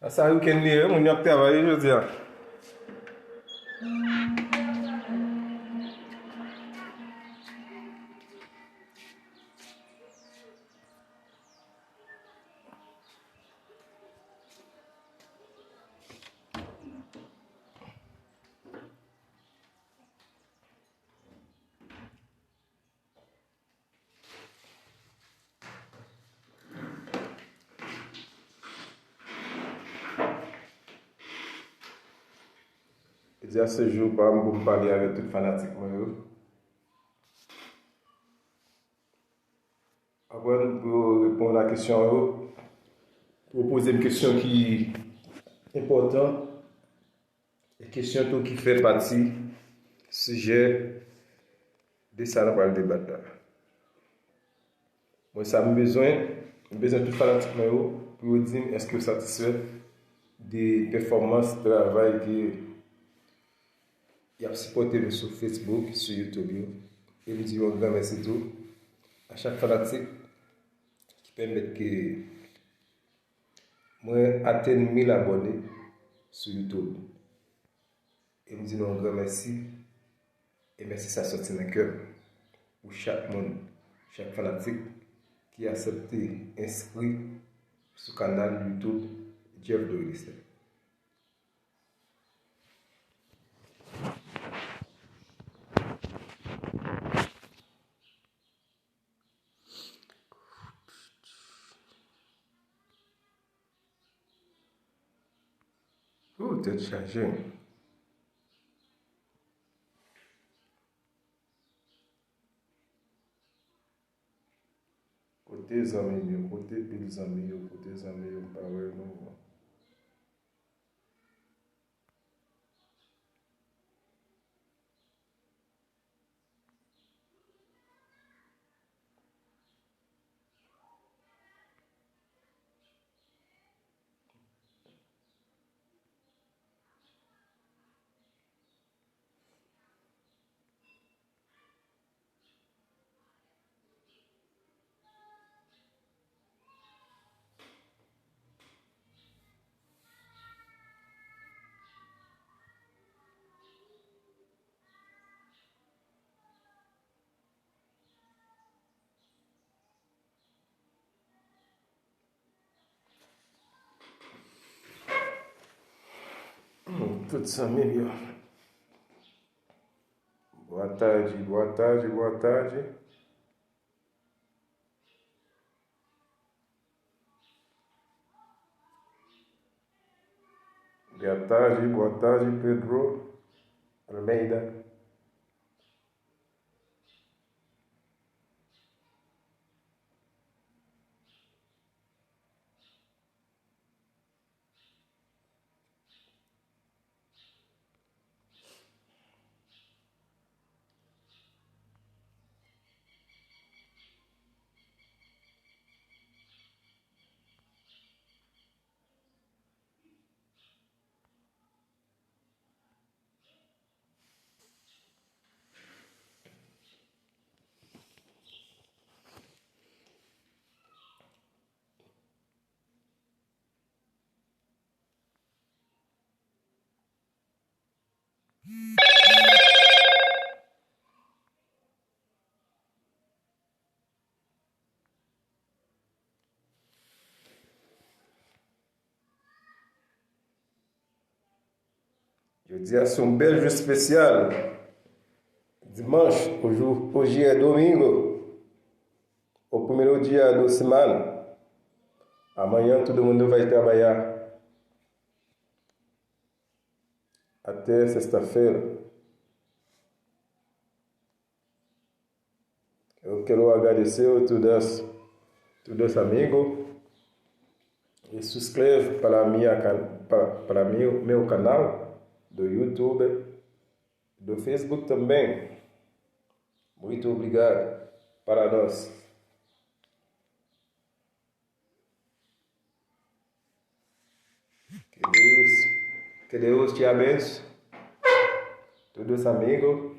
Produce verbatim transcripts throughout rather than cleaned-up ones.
A sa wikenn li ye, moun yo ap travay wi jodi a. Jodi a se jou pa m pou m pale avèk tout fanatik mwen yo. Aprann pou yo reponn a kesyon yo. Pou yo poze m kesyon ki enpòtan. E kesyon tou ki fè pati sijè de sa nou pral debat la. Mwen sa m bezwen, m bezwen tout fanatik mwen yo pou yo di m èske yo satisfè de pèfòmans, travay ke y ap sipòte m sou Facebook, sou YouTube yo. E m di yo yon gran mèsi tou a chak fanatik ki pèmèt ke mwen atenn mil abòne sou YouTube. E m di nou yon gran mèsi. E mèsi sa sòti nan kè m pou chak moun, chak fanatik ki aksepte enskri sou kanal YouTube Jeff Dorilester. Ooh, tèt chaje. Kote zanmi m yo? Kote pil zanmi yo? Kote zanmi yo? M pa wè yo non. Tout zanmi m yo. Boa tarde, boa tarde, boa tarde. Boa tarde, boa tarde, Pedro Almeida. Jodi a se yon bèl jou espesyal. Dimanche, hoje, hoje é domingo, o primeiro dia da semana. Amanhã todo mundo vai trabalhar. Até sexta-feira. Eu quero agradecer a todas, todos amigos e subscreve para minha, can- para, para meu, meu canal do YouTube, do Facebook também. Muito obrigado para nós. Que Deus, que Deus te abençoe. Todos amigos,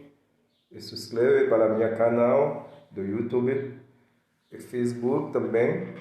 e subscreve para minha canal do YouTube e Facebook também.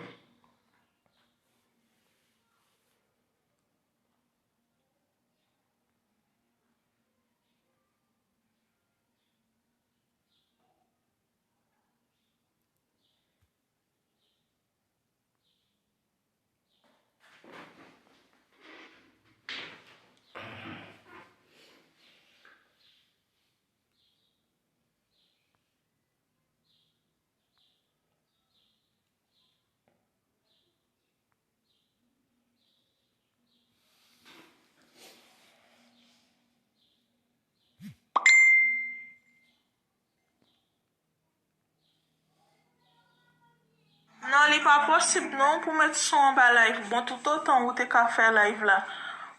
Non, li pa posib non pou met son anba live. Bon, toutotan ou te ka fè live la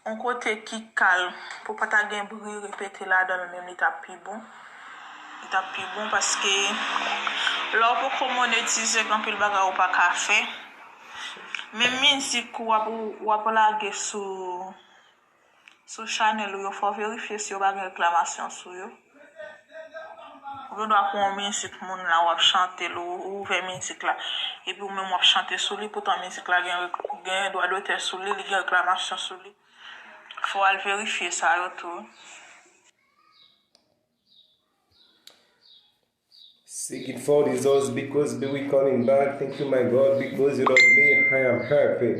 yon kote ki kalm, pou pa ta gen bri repete ladan l, menm li t ap pi bon. Li t ap pi bon paske lè w poko monetize, gen anpil bagay ou pa ka fè. Menm mizik w ap, w ap lage sou, sou chanèl ou yo, fò w verifye si yo pa gen reklamasyon sou yo. Ou gen dwa pran yon mizik moun la, w ap chante l, ou, ou ouvè mizik la, epi ou menm w ap chante sou li, poutan mizik la gen, gen dwa dotè sou li, li gen reklamasyon sou li. Fò w al verifye sa yo tou. Seek it for the souls because we coming back. Thank you, my God, because you love me. I am happy.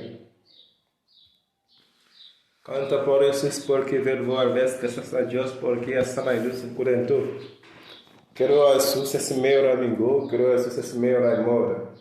Canta por eso es porque ver vorbes que sasa Dios porque hasta mai luz pudento. Quiero a su ese mejor amigo, quiero a su ese mejor amor.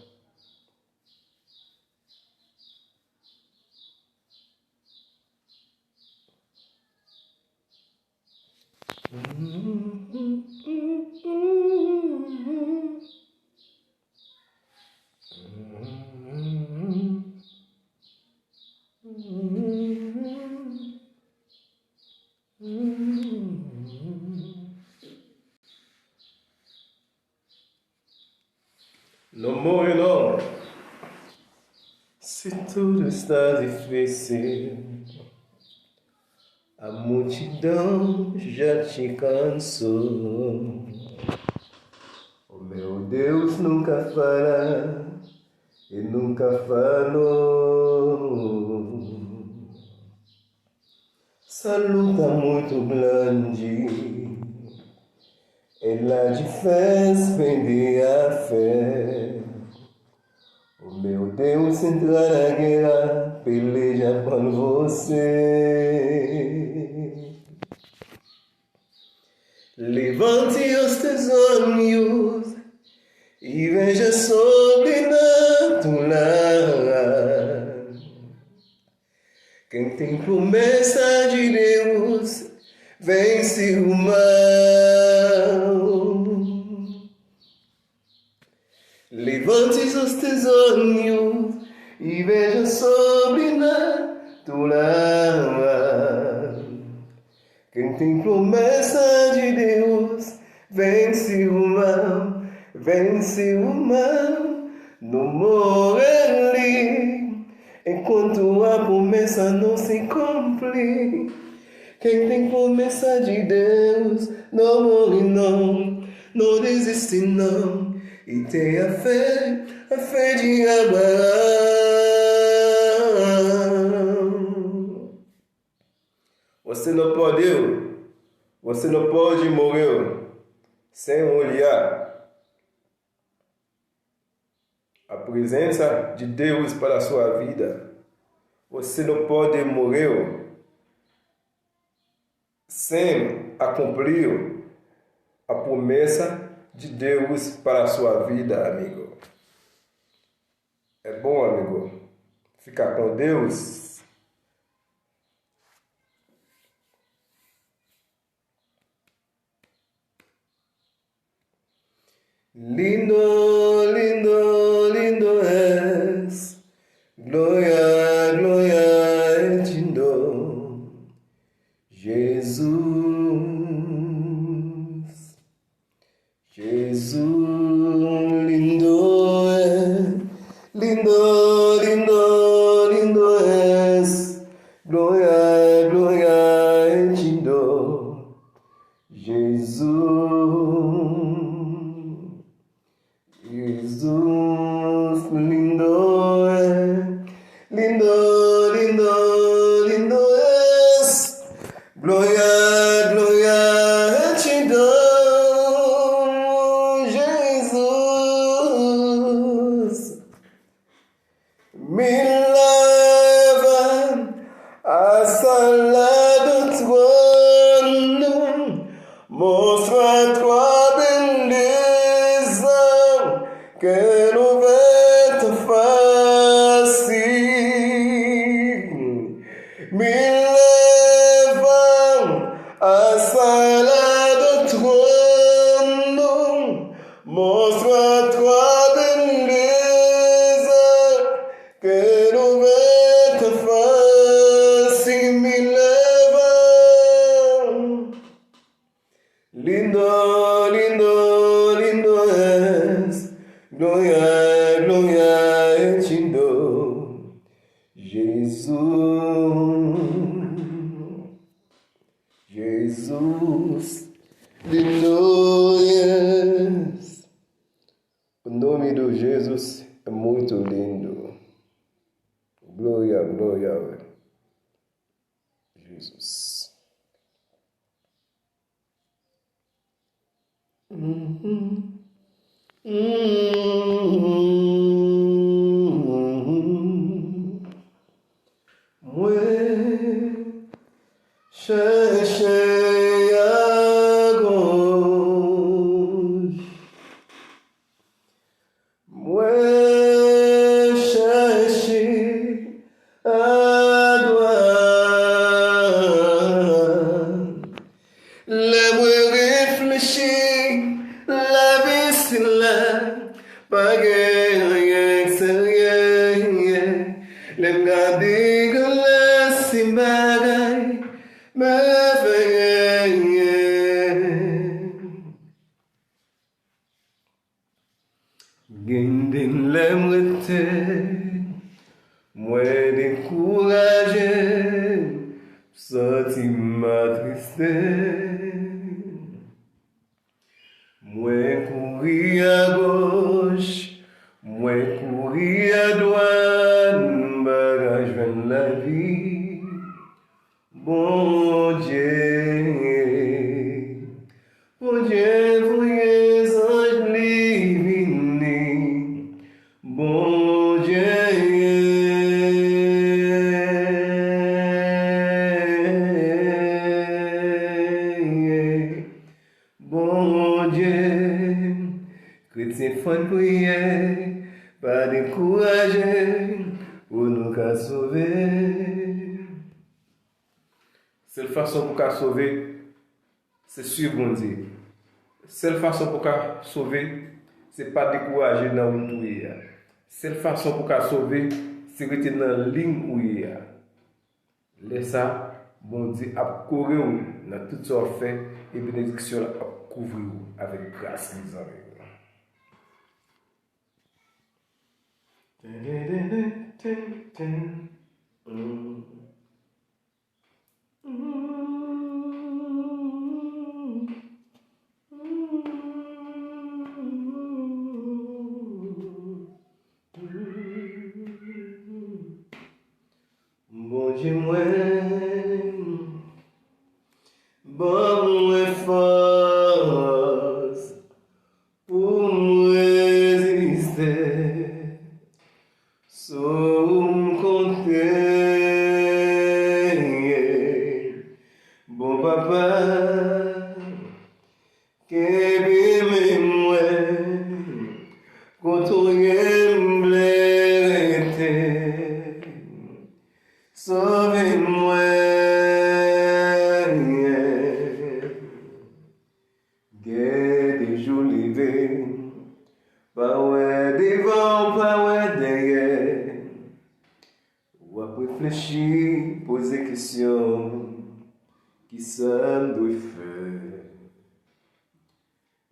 No more, no. Se tudo está difícil. A multidão já te cansou. O meu Deus nunca fará e nunca falou. Essa luta muito grande, ela te fez perder a fé. O meu Deus entra na guerra, peleja por você. Levante os teus olhos e veja sobrenatural. Quem tem promessa de Deus vence o mal. Levante os teus olhos e veja sobrenatural. Quem tem promessa de Deus vence o mal, vence o mal. No more li. Enquanto a promessa não se cumpre, quem tem promessa de Deus não morre não, não desiste não, e tenha fé, a fé de Abraão. Você não pode, você não pode morrer sem olhar a presença de Deus para a sua vida. Você não pode morrer sem a cumprir a promessa de Deus para a sua vida, amigo. É bom, amigo. Fica com Deus. Lindo, lindo, lindo és. Gloria, gloria es lindo. Jesus. Jesus, lindo es. Lindo, lindo, lindo es. Gloria, gloria es lindo. Jesus, Jesus, lindo es, lindo, lindo, lindo es. Gloria, gloria es lindo, Jesus. Me leva a sala do trono, mostra tua beleza, quero ver tua face. Me leva a sala do trono, mostra tua beleza. Gloria e Chindo. Jesus, Jesus, lindo, yes. O nome do Jesus é muito lindo. Glória, glória, Jesus. Mwen chèche agoch. Mwen chèche adwat. Lè mwen reflechi lavi sila, pa gen anyen k serye. Lè m gade glas se bagay mèvèye. Gen de lè m rete, mwen dekouraje, m santi m atriste. Mwen kouri agoch, mwen kouri adwat, m pa ka jwenn lavi. Bondye, Bondye voye zanj li vini. Bondye, Bondye, kretyen fann priyè, pa dekouraje, pou nou ka sove. Sèl fason pou ka sove, se swiv Bondye. Sèl fason pou ka sove, se pa dekouraje nan wout ou ye a. Sèl fason pou ka sove, se rete nan liy ou ye a. Lè sa, Bondye ap kore w nan tout sa w ap fè, e benediksyon l ap kouvri w avèk gras li, zanmi m. Bondye mwen, ban mwen fòs pou m reziste. Sou ou m konte, bon Papa, kenbe men mwen, kote w ye m vle rete. Sove mwen. Gen de jou leve, pa wè devan, pa wè dèyè. W ap reflechi, poze kesyon, kisa m dwe fè?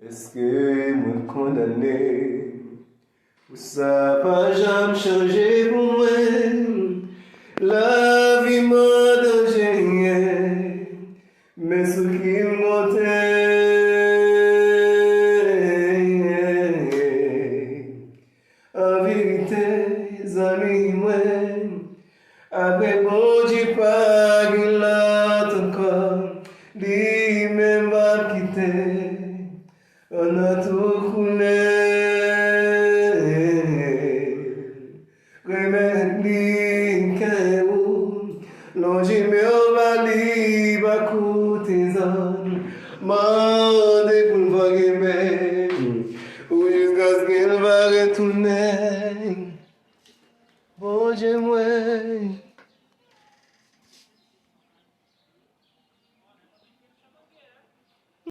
Èske mwen kondane? Pou sa pa janm chanje pou mwen. Lavi m an danje, men sou ki m konte? An verite, zanmi mwen, apre Bondye pa gen lòt ankò, li menm m ap kite. Ann tou koule. Remèt li kè ou, lonje men w ba li, pa koute zòn. Mande pou l va kenbe ou jiskaske l va retounen. Bondye mwen,